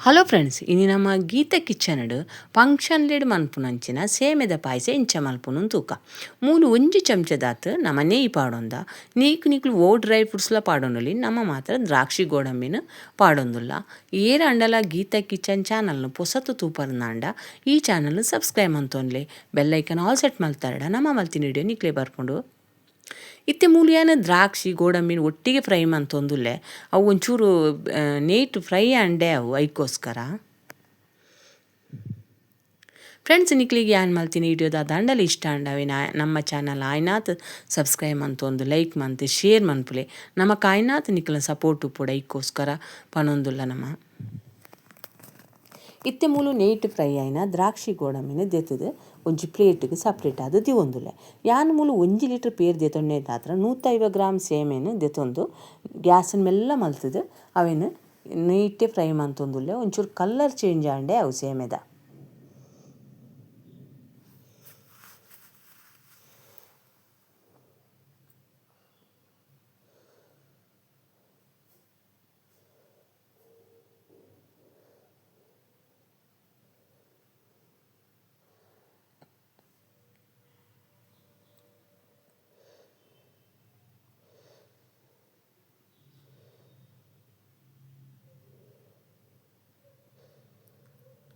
Hello friends, ಇನಿ ನಮ್ಮ ಗೀತ kitchen function ಲೆಡ್ ಮನ್ಪುನಂಚಿನ ಸೇಮೆದ ಪಾಯಸ ಇಂಚ ಮನ್ಪುನು ತೂಕ. ಮೂಲು ಒಂಜಿ ಚಮಚದಾತ್ ನಮ ನೆಯ್ಯಿ ಪಾಡೊಂದ. ನೀಕ್ ನಿಕ್ಲು ಓ ಡ್ರೈ ಫ್ರೂಟ್ಸ್ಲ ಪಾಡೊನೊಲಿ, ನಮ ಮಾತ್ರ ದ್ರಾಕ್ಷಿ ಗೋಡಂಬಿನ ಪಾಡೊಂದುಲ್ಲ. ಏರಾಂಡಲ ಗೀತ ಕಿಚನ್ ಚಾನಲ್ನ ಪೊಸತು ತೂಪರ್ನಾಂಡ ಈ ಚಾನಲ್ನ ಸಬ್ಸ್ಕ್ರೈಬ್ ಮಂತೊನ್ಲೆ, ಬೆಲ್ಲೈಕನ್ ಆಲ್ ಸೆಟ್ ಮಲ್ತಾರಡ ನಮ ಮಲ್ತಿನ ವಿಡಿಯೋ ನಿಕ್ಲೆ ಬರ್ಪುಂಡು. ಇತ್ತೆ ಮೂಲು ದ್ರಾಕ್ಷಿ ಗೋಡಂಬಿನ ಒಟ್ಟಿಗೆ ಫ್ರೈ ಮಂತೊಂದುಲ್ಲೆ. ಅವು ಒಂಚೂರು ನೇಟ್ ಫ್ರೈ ಆಂಡೆ ಅವು ಐಕೋಸ್ಕರ. ಫ್ರೆಂಡ್ಸ್, ನಿಕ್ಲಿಗೆ ಯಾನ್ ಮಲ್ತಿನ ವಿಡಿಯೋದ ದಂಡಲ ಇಷ್ಟ ಆಂಡವಿನ ನಮ್ಮ ಚಾನಲ್ ಆಯ್ನಾತ್ ಸಬ್ಸ್ಕ್ರೈಬ್ ಮಂತೊಂದು ಲೈಕ್ ಮಂತ್ ಶೇರ್ ಮನ್ಪುಲೆ. ನಮ್ಮ ಕಾಯ್ನಾತ್ ನಿಕ್ಲ ಸಪೋರ್ಟ್ ಉಪ್ಪೊಡು ಐಕೋಸ್ಕರ ಪನೊಂದುಲ್ಲ ನಮ. ಇತ್ತೆ ಮೂಲು ನೇಟ್ ಫ್ರೈ ಆಯಿನ ದ್ರಾಕ್ಷಿ ಗೋಡಂಬಿನ ದೆತ್ತದು ಒಂಜಿ ಪ್ಲೇಟ್ಗೆ ಸಪ್ರೇಟ್ ಆದ್ ದಿವೊಂದುಲ್ಲೆ. ಯಾನ್ ಮೂಲು 1 ಲೀಟರ್ ಪೇರ್ ದೆತೊಂಡೆ ದಾತ್ರ 150 ಗ್ರಾಮ್ ಸೇಮೆನ್ ದೆತೊಂದು ಗ್ಯಾಸನ್ ಮೆಲ್ಲ ಮಲ್ತದು ಅವೆನ್ ನೀಟೆ ಫ್ರೈ ಮಂತೊಂದುಲ್ಲೆ. ಒಂಚೂರು ಕಲರ್ ಚೇಂಜ್ ಆಂಡೆ ಅವು ಸೇಮೆದ.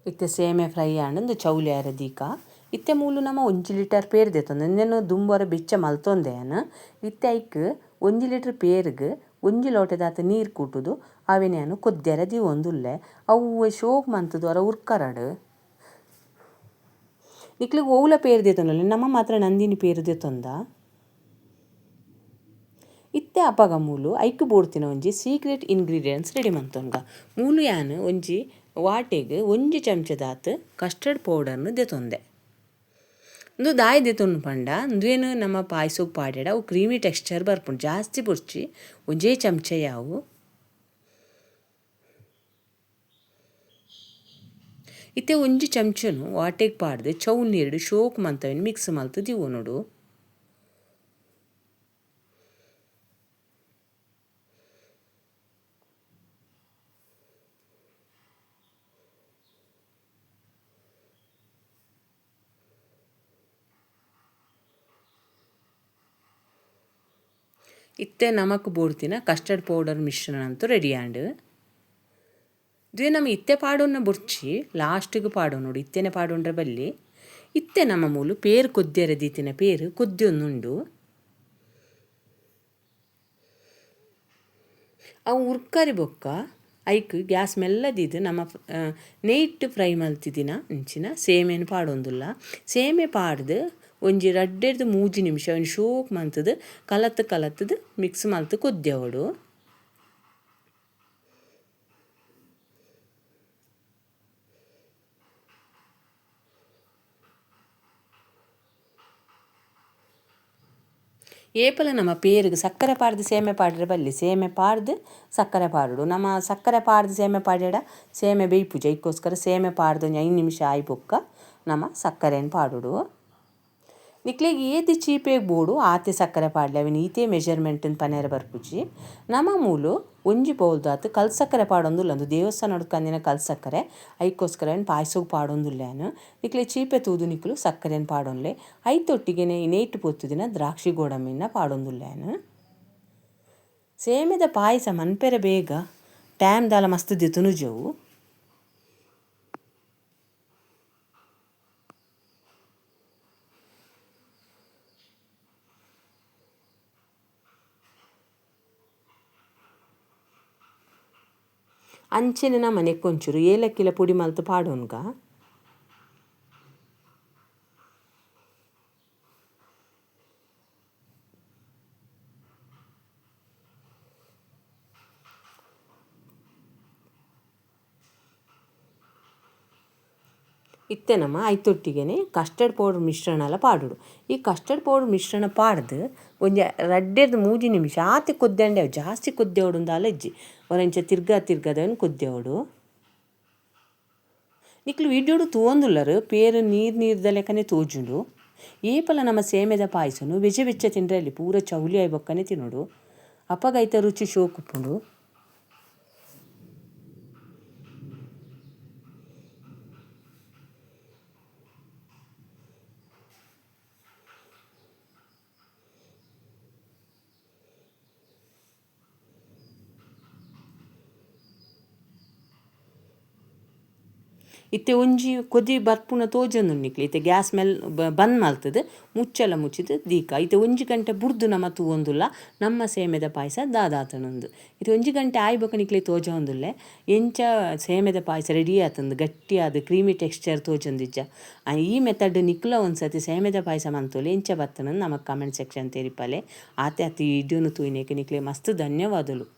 ಇತ್ತೆ ಸೇಮೆ ಫ್ರೈ ಆಂಡ್ ಚೌಲಿ ಆರ ದೀಕ. ಇತ್ತೆ ಮೂಲು ನಮ 1 ಲೀಟರ್ ಪೇರ್ ದೆತೊಂದು ಇಂದೆನ್ ದುಂಬರ ಬೆಚ್ಚ ಮಲ್ತೊಂದೇನ. ಇತ್ತೆ ಐಕ್ 1 ಲೀಟರ್ ಪೇರ್ಗ್ 1 ಲೋಟದಾತ್ ನೀರು ಕೂಟುದು ಅವೆನೇನು ಕೊದ್ಯರ ದೀವೊಂದುಲ್ಲೆ. ಅವು ಶೋಕ್ ಮಂತುದು ಅರ ಉರ್ಕರಡು. ನಿಕ್ಲಿಗ್ ಓವುಲ ಪೇರ್ ದೆತೊಂದುಲ್ಲೆ, ನಮ ಮಾತ್ರ ನಂದಿನಿ ಪೇರ್ ದೆತೊಂದ. ಇತ್ತೆ ಅಪಗ ಮೂಲು ಐಕ್ ಬೋಡ್ತಿನ ಒಂಜಿ ಸೀಕ್ರೆಟ್ ಇಂಗ್ರೀಡಿಯೆಂಟ್ಸ್ ರೆಡಿ ಮಂತೊಂಗ. ಮೂಲು ಯಾನ್ ಒಂಜಿ ವಾಟೆಗ್ 1 ಚಮಚದಾತ್ ಕಸ್ಟರ್ಡ್ ಪೌಡರ್ನು ದೆತೊಂದೆ. ಉಂದು ದಾಯಿ ದೆತೊಂದು ಪಂಡ ಉಂದುವೇನು ನಮ್ಮ ಪಾಯಸಗ್ ಪಾಡ್ಯಡ ಅವು ಕ್ರೀಮಿ ಟೆಕ್ಸ್ಚರ್ ಬರ್ಪುಂಡು. ಜಾಸ್ತಿ ಬೊರ್ಚಿ, ಒಂಜೇ ಚಮಚ ಯಾವು. ಇತ್ತೆ 1 ಚಮಚನು ವಾಟೆಗ್ ಪಾಡ್ದು ಚೌ ನೀರ್ಡ್ ಶೋಕ್ ಮಂತವೆನ್ ಮಿಕ್ಸ್ ಮಲ್ತು ದಿವೊನೊಡು. ಇತ್ತೆ ನಮಕ್ ಬೋಡ್ತಿನ ಕಸ್ಟರ್ಡ್ ಪೌಡರ್ ಮಿಶ್ರಣ ಅಂತೂ ರೆಡಿ ಆಂಡ್. ಇದುವೇ ನಮ ಇತ್ತೆ ಪಾಡೊನ್ನ ಬೊರ್ಚಿ, ಲಾಸ್ಟಿಗೆ ಪಾಡೊನೊಡು, ಇತ್ತೆನೆ ಪಾಡೊಂಡ್ರೆ ಬಲ್ಲಿ. ಇತ್ತೆ ನಮ್ಮ ಮೂಲು ಪೇರು ಕೊದ್ಯರೆ ದೀತಿನ ಪೇರು ಕೊದ್ಯೊಂದುಂಡು. ಅವು ಉರ್ಕರಿ ಬೊಕ್ಕ ಐಕ್ ಗ್ಯಾಸ್ ಮೆಲ್ಲ ದೀದ್ ನಮ ನೆಯ್ಟ್ ಫ್ರೈ ಮಲ್ತಿದಿನ ಇಂಚಿನ ಸೇಮೆನ್ ಪಾಡೊಂದುಲ್ಲ. ಸೇಮೆ ಪಾಡ್ದು ಒಂಜಿ ರಡ್ಡೆರ್ದ್ 3 ನಿಮಿಷ ಒಂಜಿ ಶೋಕ್ ಮಂತುದು ಕಲತ್ ಕಲತ್ತುದು ಮಿಕ್ಸ್ ಮಲ್ತು ಕೊದ್ಯವಡು. ಏಪಲ ನಮ್ಮ ಪೇರಿಗೆ ಸಕ್ಕರೆ ಪಾಡ್ದು ಸೇಮೆ ಪಾಡ್ರೆ ಬಲ್ಲಿ, ಸೇಮೆ ಪಾಡ್ದು ಸಕ್ಕರೆ ಪಾಡುಡು. ನಮ್ಮ ಸಕ್ಕರೆ ಪಾಡ್ದು ಸೇಮೆ ಪಾಡ್ಯಡ ಸೇಮೆ ಬೇಯ್ಪುಜ, ಐಕ್ಕೋಸ್ಕರ ಸೇಮೆ ಪಾಡ್ದು ಒಂಜಿ 5 ನಿಮಿಷ ಆಯಿ ಬೊಕ್ಕ ನಮ್ಮ ಸಕ್ಕರೆನ್ ಪಾಡುಡು. ನಿಕ್ಲೆಗ್ ಏತ್ ಚೀಪೆಗ್ ಬೋಡು ಆತೆ ಸಕ್ಕರೆ ಪಾಡ್ಲೆ, ಅವೆನ್ ಈತೆ ಮೆಜರ್ಮೆಂಟ್ ಪನೇರೆ ಬರ್ಪುಜಿ. ನಮ ಮೂಲು ಒಂಜಿ ಬೌಲ್ದಾತ್ ಕಲ್ ಸಕ್ಕರೆ ಪಾಡೊಂದುಲ್ಲ, ಉಂದು ದೇವಸ್ಥಾನಡ್ ಕಂದಿನ ಕಲ್ ಸಕ್ಕರೆ, ಐಕ್ಕೋಸ್ಕರ ಅವೆನ್ ಪಾಯಸಗ್ ಪಾಡೊಂದುಲ್ಲೆ. ನಿಕ್ಲೆ ಚೀಪೆ ತೂದು ನಿಕ್ಲು ಸಕ್ಕರೆನ್ ಪಾಡೊನ್ಲೆ. ಐತೊಟ್ಟಿಗೆನೆ ನೇಟ್ ಪೊತ್ತುದಿನ ದ್ರಾಕ್ಷಿ ಗೋಡಂಬಿನ ಪಾಡೊಂದುಲ್ಲೆ. ಸೇಮೆದ ಪಾಯಸ ಮನ್ಪೆರೆ ಬೇಗ ಟೈಮ್ ದಾಲ ಮಸ್ತ್ ದೆತೊನುಜವು. ಅಂಚೆನೆ ನಮ ನೆಕ್ಕೊಂಚೂರು ಏಲಕ್ಕಿಲ ಪುಡಿ ಮಲ್ತು ಪಾಡೊನ್ಗ. ಇತ್ತೆ ನಮ ಐತೊಟ್ಟಿಗೆನೆ ಕಸ್ಟರ್ಡ್ ಪೌಡರ್ ಮಿಶ್ರಣಲ ಪಾಡೊಡು. ಈ ಕಸ್ಟರ್ಡ್ ಪೌಡರ್ ಮಿಶ್ರಣ ಪಾಡ್ದು ಒಂಜಿ ರಡ್ಡೆರ್ದ್ 3 ನಿಮಿಷ ಆತೆ ಕೊದ್ಯಂಡೆ ಅವು ಜಾಸ್ತಿ ಕೊದ್ಯವಡು ದಾಲ ಇಜ್ಜಿ, ಒರಂಚ ತಿರ್ಗ ತಿರ್ಗದವನ್ ಕೊದ್ಯವಡು. ನಿಕ್ಲು ವಿಡಿಯೋಡು ತೂವೊಂದುಲ್ಲರು ಪೇರು ನೀರು ನೀರ್ದ ಲೆಕ್ಕನೆ ತೋಜುಂಡು. ಏಪಲ ನಮ್ಮ ಸೇಮೆದ ಪಾಯಸನು ಬೆಚ್ಚ ಬೆಚ್ಚ ತಿಂಡ್ರೆ ಅಲ್ಲಿ ಪೂರ ಚೌಲಿ ಆಯಿ ಬೊಕ್ಕನೆ ತಿನ್ನೋಡು, ಅಪಗ ಐತ ರುಚಿ ಶೋಕುಪ್ಪುಂಡು. ಇತ್ತೆ ಒಂಜಿ ಕೊದಿ ಬರ್ಪುನ ತೋಜೊಂದುಂಡು ನಿಕ್ಲೆ. ಇತ್ತೆ ಗ್ಯಾಸ್ ಮೆಲ್ ಬಂದ್ ಮಲ್ತುದು ಮುಚ್ಚಳ ಮುಚ್ಚಿದ್ ದೀಕ. ಇತ್ತೆ ಒಂಜಿ ಗಂಟೆ ಬುಡ್ದು ನಮ ತೂವೊಂದುಲ್ಲ ನಮ್ಮ ಸೇಮೆದ ಪಾಯಸ ದಾದಾತುಂಡುಂದು. ಇತ್ತೆ ಒಂಜಿ ಗಂಟೆ ಆಯಿ ಬೊಕ ನಿಕ್ಲೆ ತೋಜೊಂದುಲ್ಲೆ ಎಂಚ ಸೇಮೆದ ಪಾಯಸ ರೆಡಿ ಆತುಂದು ಗಟ್ಟಿಯಾದ್ ಕ್ರೀಮಿ ಟೆಕ್ಸ್ಚರ್ ತೋಜೊಂದಿಜ್ಜ. ಈ ಮೆಥಡ್ ನಿಕ್ಲ ಒಂದ್ಸತಿ ಸೇಮೆದ ಪಾಯಸ ಮಂತೊಲಿ ಎಂಚ ಬತ್ತುಂಡು ನಮಕ್ ಕಮೆಂಟ್ ಸೆಕ್ಷನ್ ತೆರಿಪಾಲೆ. ಆತೆ ಅತ್ ಈ ವಿಡಿಯೋನು ತೂಯಿನೆಕ್ ನಿಕ್ಲೆ ಮಸ್ತ್ ಧನ್ಯವಾದಲು.